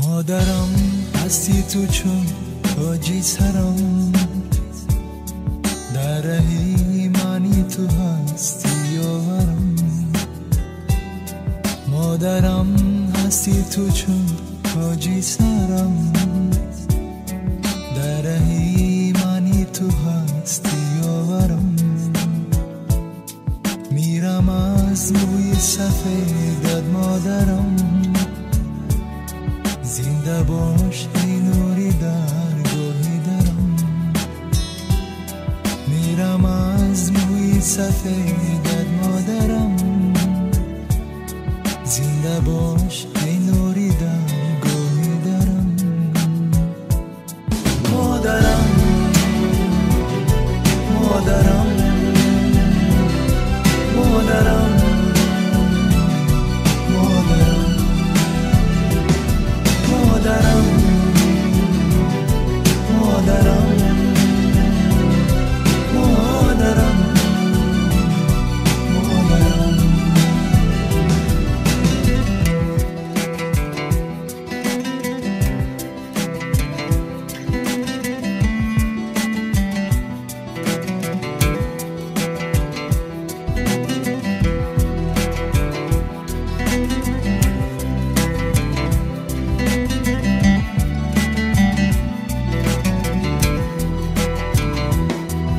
Модарам ҳастӣ ту чун тоҷи сарам, дар раҳи мани ту ҳастӣ ёварам. Модарам ҳастӣ ту чун тоҷи сарам, дар раҳи мани ту ҳастӣ ёварам. Мирам аз мӯи сафедат модарам, зинда бош эй нури даргоҳи дарам. Мирам аз мӯи сафедат модарам, зинда бош эй нури даргоҳи дарам. Модарам, модарам, модарам, модарам, модарам, модарам, модарам, модарам.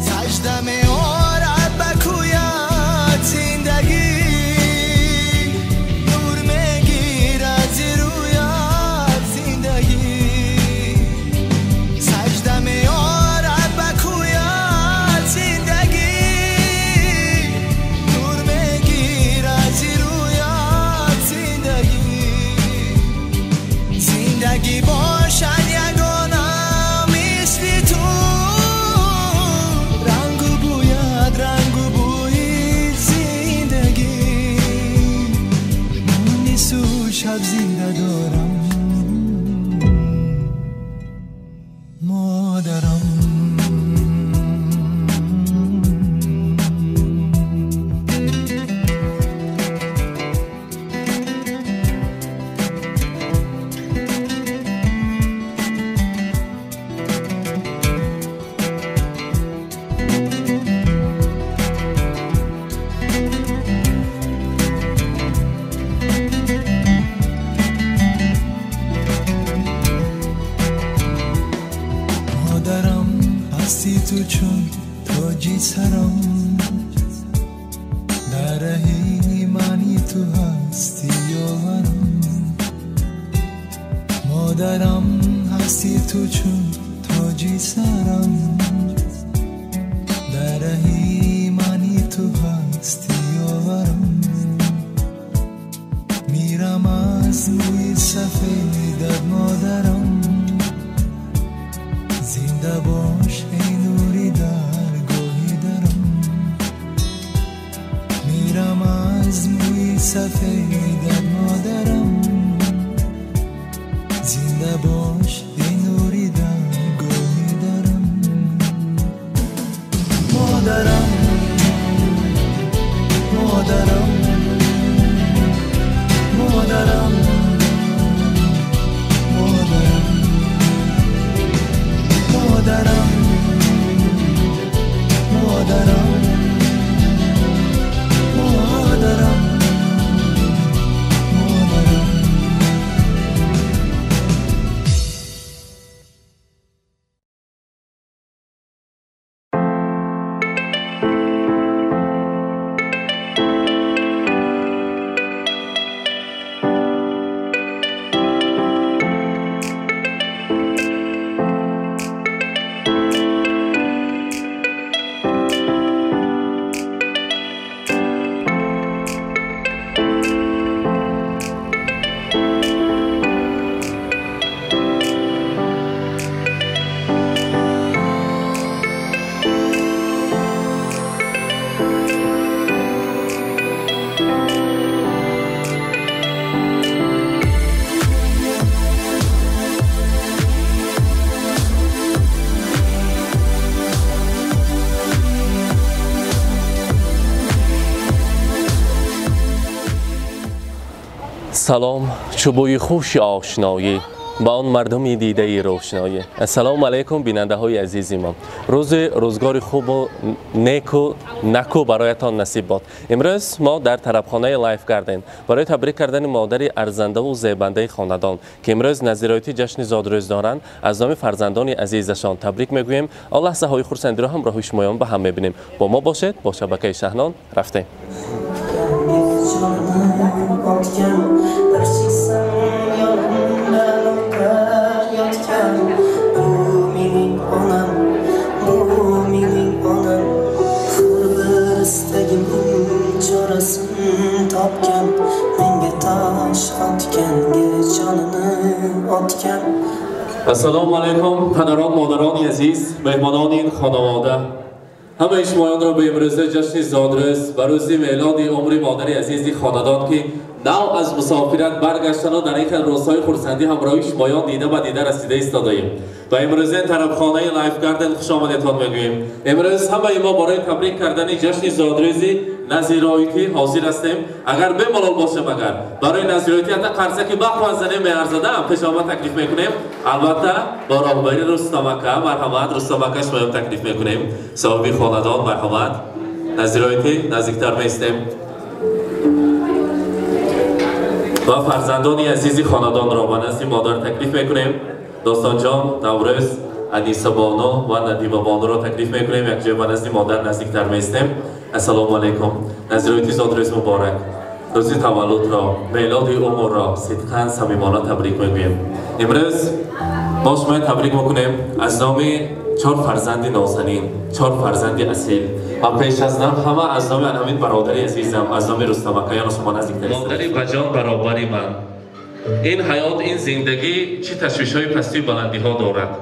Сажда меорад ба кӯят зиндагӣ, нур мегирад зи рӯят зиндагӣ. Сажда меорад ба кӯят зиндагӣ, нур мегирад зи рӯят зиндагӣ. Зиндагӣ бошад ягона мисли ту, рангу бӯяд рангу бӯи зиндагӣ. Мунису шаб зинда дорам модарам. Модарам ҳастӣ ту чун тоҷи сарам, дар раҳи мани ту ҳастӣ ёварам. Модарам ҳастӣ ту чун тоҷи сарам, дар раҳи мани ту ҳастӣ ёварам. Мирам аз мӯи сафедат модарам, зинда бош эй нури даргоҳи дарам. Мирам аз мӯи сафедат модарам, зинда бош эй нури даргоҳи дарам. Модарам, модарам, модарам, модарам, модарам, модарам, модарам, модарам. Салом, чу бӯи хуши ошноӣ Ба он мардуми дидаи равшаноӣ. Ассалому алайкум, бинандаҳои азизи мо. Рӯзи рӯзгори хубу неку наку бароятон насиб бод. Имрӯз мо дар тарабхонаи Life Garden барои табрик кардани модари арзандаву зебандаи хонадон, ки имрӯз назироити ҷашни зодрӯз доранд, аз номи фарзандони азизашон табрик мегӯем. Он лаҳзаҳои хурсандиро ҳамроҳи шумоён ба ҳам мебинем. Бо мо бошед, бо шабакаи Шаҳнон рафтем. Topgan menga tosh otganga jonini otgan. Ассалому алайкум, падарон, модарони азиз, меҳмонони ин хонавода. Ҳамаи шумоёнро ба имрӯза ҷашни зодрӯз ва рӯзи мелоди умри модари азизи хонадон, ки нав аз мусофират баргаштану дар ин хел рӯзҳои хурсандӣ ҳамроҳи шумоён дида ба дида расида истодаем. Ба имрӯза тарабхонаи Life Garden хуш омадетон мегӯем. Имрӯз ҳамаи мо барои табрик кардани ҷашни зодрӯзи назироитӣ ҳозир ҳастем. Агар бемалол бошем, агар барои назироитӣ ҳатто қарсаки бахт занем меарзадам, пешомад таклиф мекунем. Албатта бо роҳбари Рустам ака, марҳамат, Рустам ака шумоён таклиф мекунем. Соҳиби хонадон, марҳамат. Назироитӣ наздиктар меистем. Ва фарзандони азизи хонадонро ба назди модар таклиф мекунем. Достонҷон, Наврӯз, Аниса бону ва Надима бонуро таклиф мекунем. Якҷоя ба назди модар наздиктар меистем. Ассалому алайкум. Назироити зодрӯз муборак. Рӯзи таваллудро, мелоди умрро сидқан самимона табрик мегӯем. Имрӯз мо шумоя табрик мекунем аз номи чор фарзанди нозанин, чор фарзанди асил ва пеш аз нам ҳама аз номи ҳамин бародари азизам, аз номи Рустам акаён шумо наздиктар истем. Модари ба ҷон баробари ман. Ин ҳаёт, ин зиндагӣ чӣ ташвишҳои пастию баландиҳо дорад.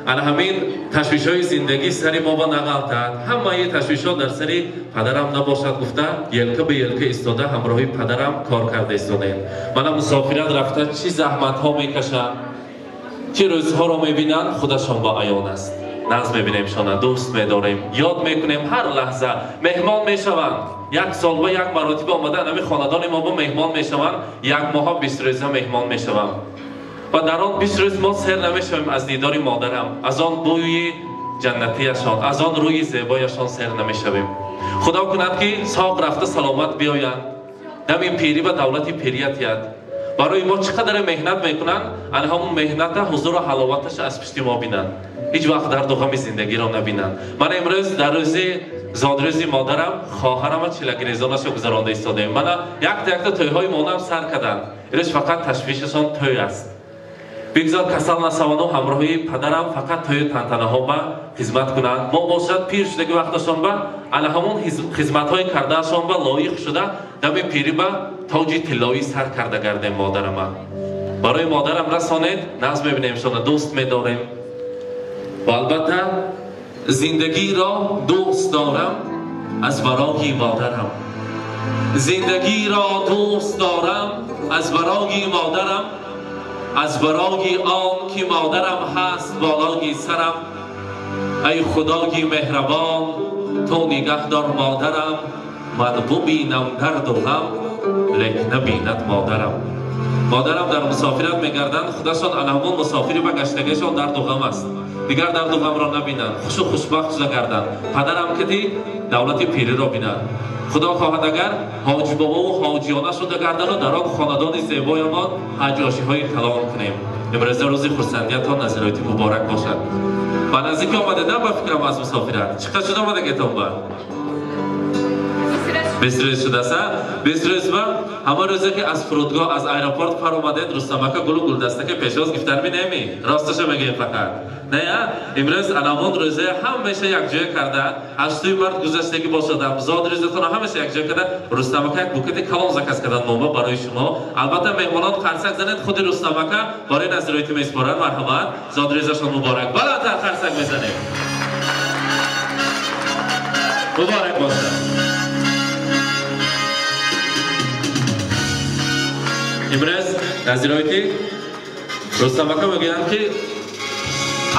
Ана ҳамин ташвишҳои зиндагӣ сари мо ба нағалтад. Ҳамаи ташвишҳо дар сари падарам набошад гуфта, елка ба елка истода ҳамроҳи падарам кор карда истодаем. Мана мусофират рафта чӣ заҳматҳо мекашанд, чӣ рӯзҳоро мебинанд, худашон ба аён аст. Нағз мебинем шона, дӯст медорем, ёд мекунем ҳар лаҳза. Меҳмон мешаванд. Як сол ба як маротиба омада ҳамин хонадони мо ба меҳмон мешаванд. Як моҳа 20 рӯза меҳмон мешаванд. Ва дар он 20 рӯз мо сер намешавем аз дидори модарам, аз он бӯи ҷаннатияшон, аз он рӯи зебояшон сер намешавем. Худо кунад ки соқ рафта саломат биёянд, дами пирӣ ба давлати пирият яд. Барои мо чӣ қадаре меҳнат мекунанд, ана ҳамон меҳната ҳузуру ҳаловаташ аз пишти мо бинанд, ҳеҷ вақт дарду ғами зиндагиро набинанд. Ман имрӯз дар рӯзи зодрӯзи модарам хоҳарама чилагирезонашо гузаронда истодаем. Мана якта якта тӯйҳои монам сар карданд. Имрӯз фақат ташвишашон тӯй аст. Бигзор касал насавану ҳамроҳи падарам фақат тӯю тантанаҳо ба хизмат кунанд. Мо бошад пир шудаги вақташон ба ана ҳамон хизматҳои кардаашон ба лоиқ шуда дами пирӣ ба тоҷи тиллоӣ сар карда гардем модарама. Барои модарам расонед, нағз мебинем шона, дӯст медорем. Ва албатта зиндагиро дӯст дорам аз барои модарам. Зиндагиро дӯст дорам аз барои модарам, аз барои он ки модарам ҳаст болои сарам. Ай худои меҳрабон, ту нигаҳ дор модарам, ман бубинам дарду ғам, лек набинад модарам. Модарам дар мусофират мегарданд, худашон ана ҳамон мусофири ба гаштагиашон дарду ғам аст. Дигар дарду ғамро набинанд, хушу хушбахт шуда гарданд. Падарам кати давлати пириро бинанд. Худо хоҳад агар ҳоҷибобову ҳоҷиёна шуда гардану дар он хонадони зебоямон ҳаҷошиҳои калон кунем. Имрӯза рӯзи хурсандиятон назироити муборак бошад. Ба наздикӣ омадедам ба фикрам аз мусофират. Чӣ қадр шуда омадагетон ба? 20 рӯз шудаса? 20 рӯз ба ҳама рӯзе ки аз фурудгоҳ, аз аэропорт фаромадед, Рустам ака гулу гулдастака пешвоз гирифтан минеми? Росташо мегӯем фақат. Не, имрӯз анамон рӯзе ҳамеша якҷоя карда, аз сӯи мард гузаштагӣ бошадам, зод рӯзатонро ҳамеша якҷоя карда, Рустам ака як букети калон заказ кардан мома барои шумо. Албатта меҳмонон қарсак занед, худи Рустам ака барои назироитӣ месупоранд. Марҳамат, зод рӯзашон муборак. Баландтар қарсак мезанем. Муборак бошад. Имрӯз назироитӣ Рустам ака мегӯянд ки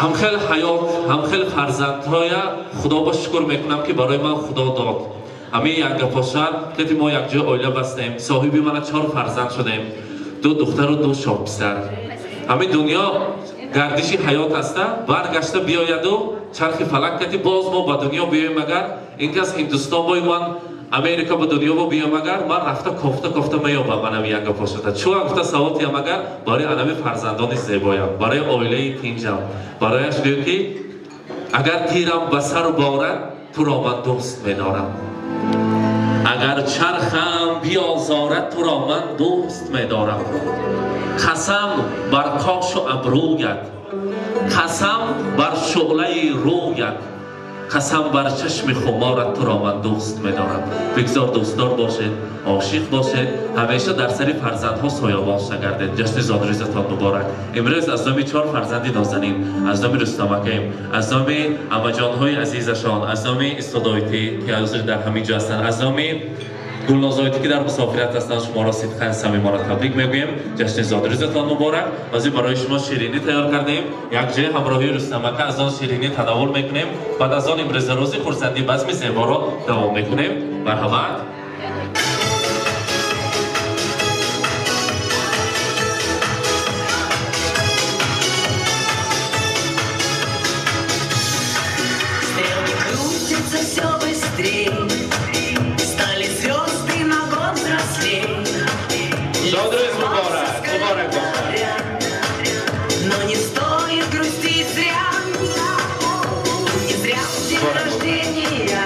ҳамхел ҳаёт, ҳамхел фарзандҳоя Худо ба шукр мекунам ки барои ман Худо дод. Ҳамин як гапоша ки мо якҷоя оила бастем, соҳиби мана 4 фарзанд шудем, 2 духтару 2 шоҳписар. Ҳамин дунё гардиши ҳаёт аста, баргашта биёяду чархи фалак кати боз мо ба дунё биёем агар, ин кас Ҳиндустон бой ман Америка ба дунё бо биём агар, ман рафта кофта кофта меёбам анами янга пошата. Чӯ гуфта савотиям агар, барои анами фарзандони зебоям, барои оилаи тинҷам, барояш гӯё ки агар тирам ба сару борад, туро ман дӯст медорам. Агар чархам биозорад, туро ман дӯст медорам. Қасам бар кошу абрӯят, қасам бар шӯълаи рӯят, қасам бар чашми хуморат, туро ман дӯст медорам. Бигзор дӯстдор бошед, ошиқ бошед, ҳамеша дар сари фарзандҳо соябон шагардед. Ҷашни зодрӯзатон муборак. Имрӯз аз номи 4 фарзанди нозанин, аз номи Рустамакаем, аз номи амаҷонҳои азизашон, аз номи истодоитӣ ки ҳозир дар ҳамин ҷо ҳастанд, аз номи гулнозоитӣ ки дар мусофират ҳастанд, шуморо сидқан самимона табрик мегӯем. Ҷашни зодрӯзатон муборак. Ҳозир барои шумо ширинӣ тайёр кардем. Якҷоя ҳамроҳии Рустамака аз он ширинӣ танаввул мекунем. Баъд аз он имрӯза рӯзи хурсандӣ базми зеборо давом мекунем. Марҳамат. Стрелки крутятся всё быстрей, стали звезды на год взрослей. Зодрӯз муборак, муборак бошад. Но не стоит грустить зря, не зря в день рождения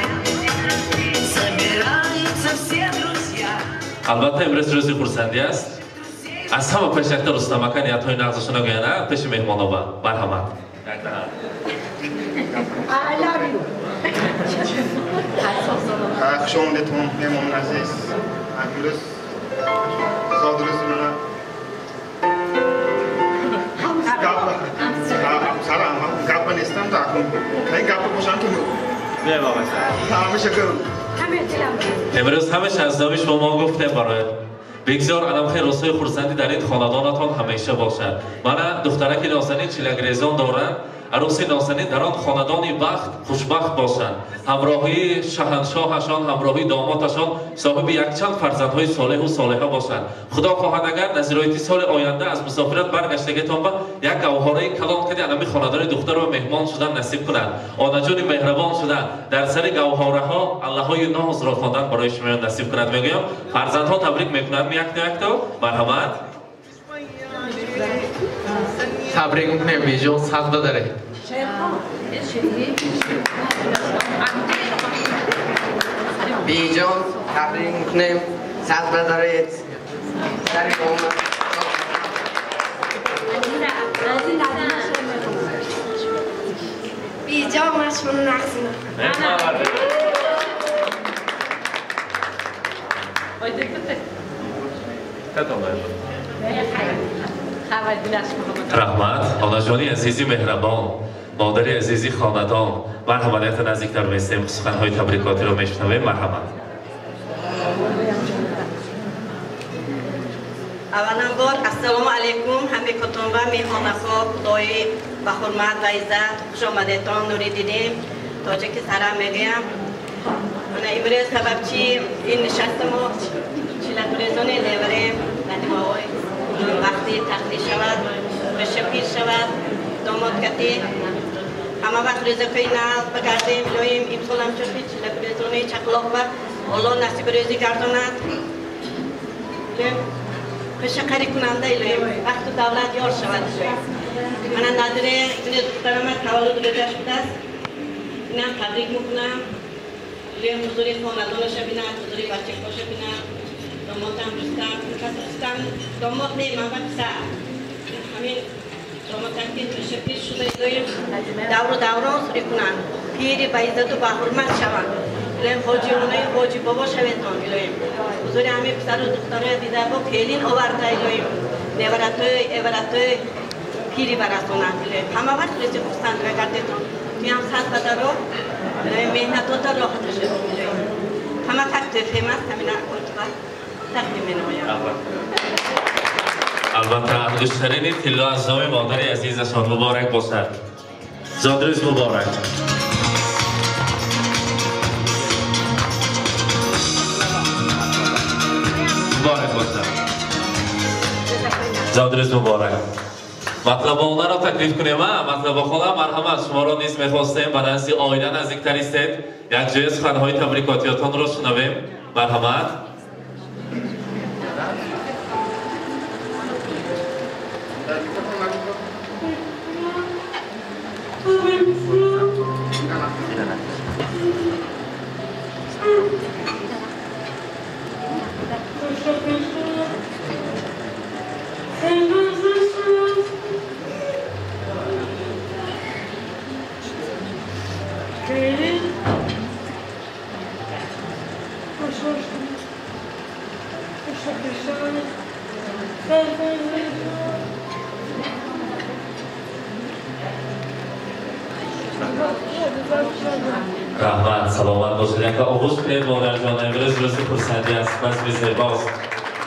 собираются все друзья. Албатта имрӯз рӯзи хурсандӣ аст. Аз ҳама пеш якта Рустамака ниятҳои нағзашона гӯяна пеши меҳмонова. Марҳамат. I love you. Хуш омадедтон, меҳмони азиз. Имрӯз зодрӯзи мана гапа нестам, гапа бошам ки ҳамеша имрӯз ҳамеша аз номи шумо мо гуфтем бароят. Бигзор анамхел рӯзҳои хурсандӣ дар ин хонадонатон ҳамеша бошад. Мана духтараки нозанин чилагрезон доранд, арӯси нозанин дар он хонадони бахт хушбахт бошанд. Ҳамроҳии шаҳаншоҳашон, ҳамроҳии домоташон соҳиби якчанд фарзандҳои солеҳу солеҳа бошанд. Худо хоҳад агар назироити соли оянда аз мусофират баргаштагитон ба як гавҳораи калон кади анами хонадони духтарро меҳмон шудан насиб кунанд. Онаҷони меҳрабон шудан дар сари гавҳораҳо аллаҳои нозро хондан барои шумо насиб кунад. Мегӯям фарзандҳо табрик мекунанд якто якто. Марҳамат. Табрик мекунем, бижон сад бадаре. Бижон табрик мекунем, сад бадаред. Сари омад. Бижон машмун нақсин. Раҳмат. Онаҷони азизи меҳрабон, модари азизи хонадон, марҳамат, якта наздиктар меистем, суханҳои табрикотиро мешунавем. Марҳамат. Аввалан бор ассалому алайкум ҳамаи кутунба меҳмонаҳо, худои ба ҳурмат ва иззат хуш омадетон. Нури дидем тоҷики сара мегӯям. Ана имрӯз сабабчи ин нишаста мо чилакрезони леварем надимаҳои вақти тахти шавад, пеша пир шавад, домод кати ҳама вақт рӯзакҳои нав багардем. Илоҳим имсол ҳамчун чилакрезони чақлоқ ва Аллоҳ насиб рӯзӣ гардонад. Пеша қарӣ кунанда илоҳим вақту давлат ёр шавад. Илоҳим мана Надире ибни духтарама таваллуд рӯзаш будааст, инам табрик мекунам. Илоҳим ҳузури хонадонаша бинад, ҳузури бачаҳоша бинад. Домотам Рустам, Рустам домот не, ман ба писар. Ҳамин домотам ки пеша пир шуда илоҳим давру даврон сурӣ кунанд, пири ба иззату ба ҳурмат шаванд. Илоҳим ҳоҷионаи ҳоҷи бобо шаветон. Илоҳим ҳузури ҳамин писару духтароя дида бо келин оварда илоҳим неваратои эваратои пири барасонанд. Илоҳим ҳама вақт рӯзи хурсанд гардетон. Туям сад бадаро илоҳим меҳнатота роҳата шавед. Илоҳим ҳама так тӯфем аст, ҳамина утба тақдим менамоям. Албатта ангуштарини тилло аз номи модари азизашон муборак бошад. Зодрӯз муборак. Муборак бошад. Зодрӯз муборак. Матлабонаро таклиф кунем. Матлаба хола, марҳамат, шуморо низ мехостем ба назди оила наздиктар истед, якҷоя суханҳои табрикотиётонро шунавем. Марҳамат. Раҳмат, саломат бошед. Яка оғӯш кунед модарҷон. Имрӯз рӯзи хурсандӣ аст, базми зебост.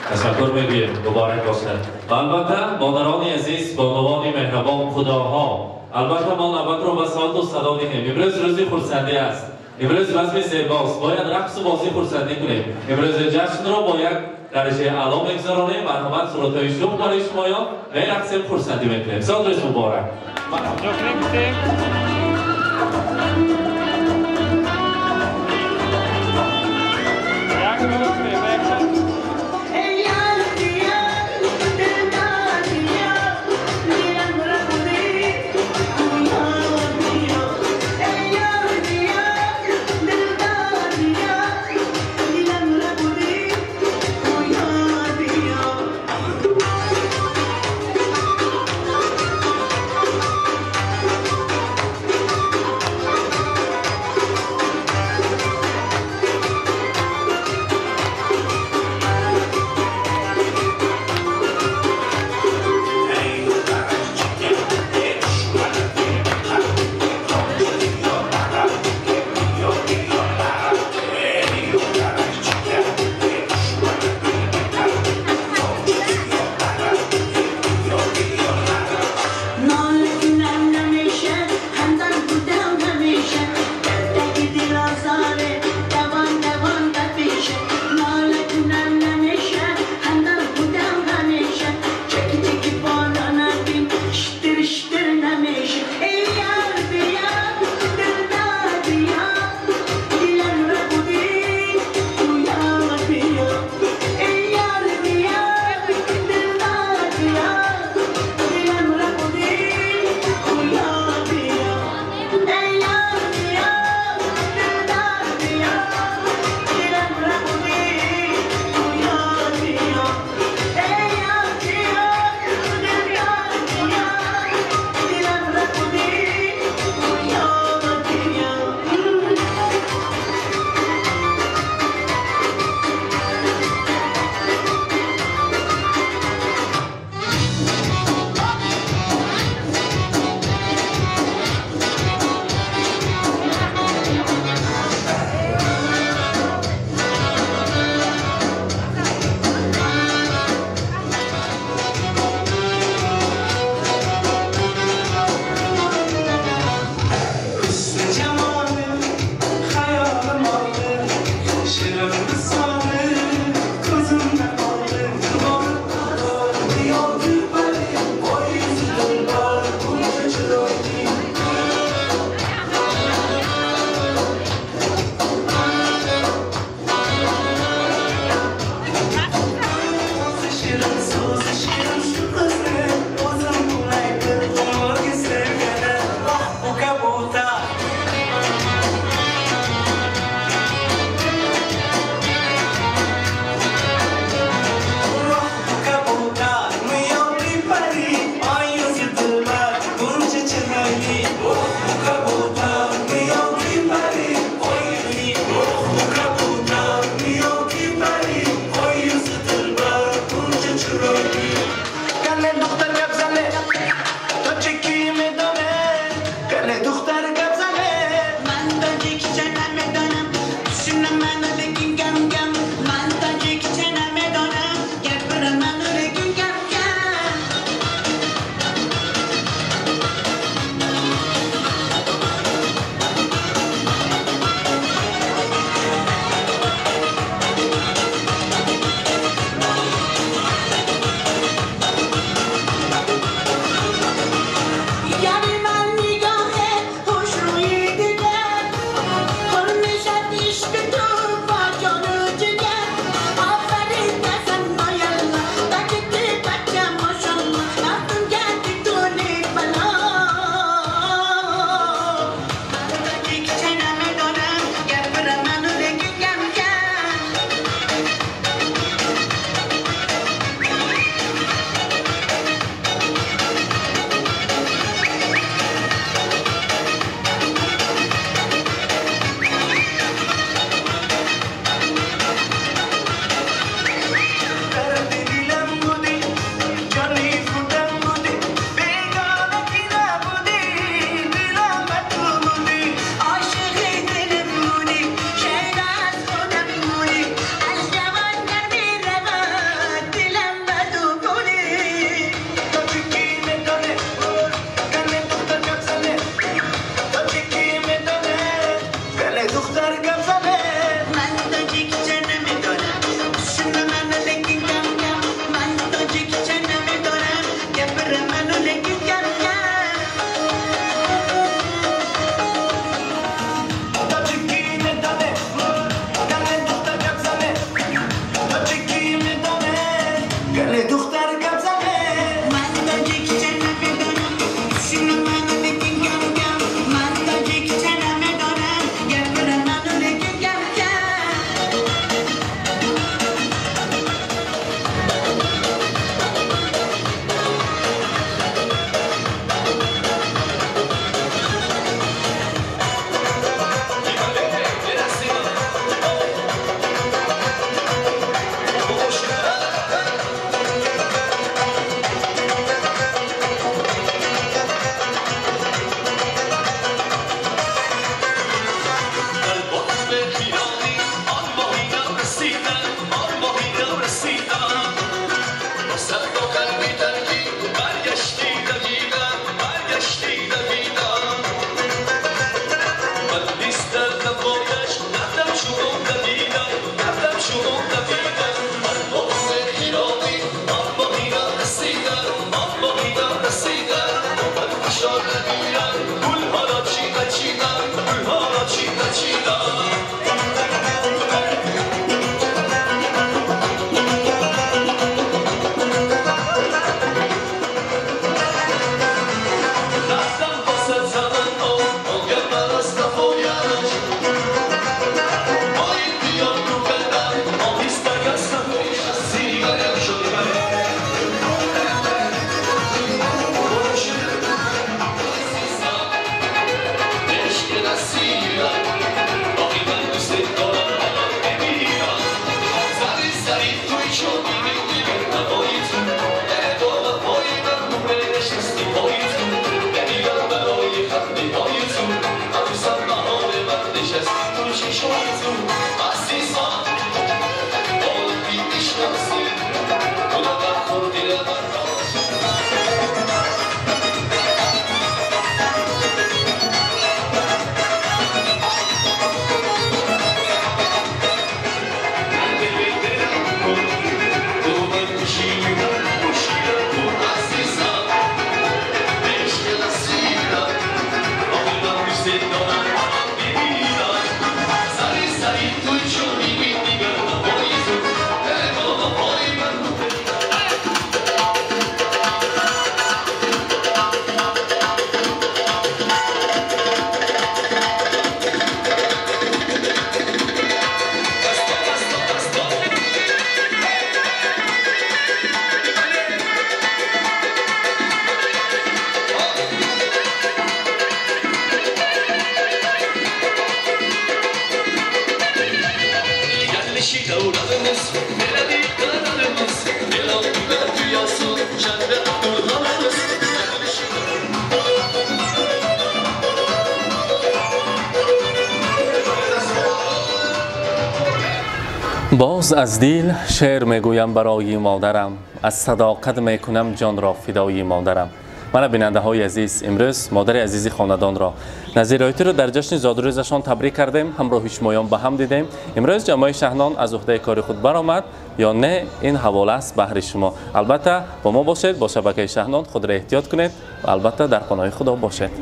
Ташаккур мегӯем, муборак бошад. Ва албатта, модарони азиз, бонувони меҳрабон, худоҳо, албатта мо навбатро ба соату садо диҳем. Имрӯз рӯзи хурсандӣ аст, имрӯз базми зебост, бояд рақсу бозӣ, хурсандӣ кунем. Имрӯзи ҷашнро бо як дараҷаи аъло мегузаронем. Марҳамат, суратҳои шух барои шумоён, мерақсем, хурсандӣ мекунем. Солрӯз муборак. Боз аз дил шеър мегӯям барои модарам, аз садоқат мекунам ҷонро фидои модарам. Мана, бинандаҳои азиз, имрӯз модари азизи хонадонро, Назироитиро, дар ҷашни зодрӯзашон табрик кардем, ҳамроҳи шумоён ба ҳам дидем. Имрӯз ҷамоаи Шаҳнон аз уҳдаи кори худ баромад ё не, ин ҳавола аст баҳри шумо. Албатта, бо мо бошед, бо шабакаи Шаҳнон. Худро эҳтиёт кунед ва албатта дар паноҳи Худо бошед.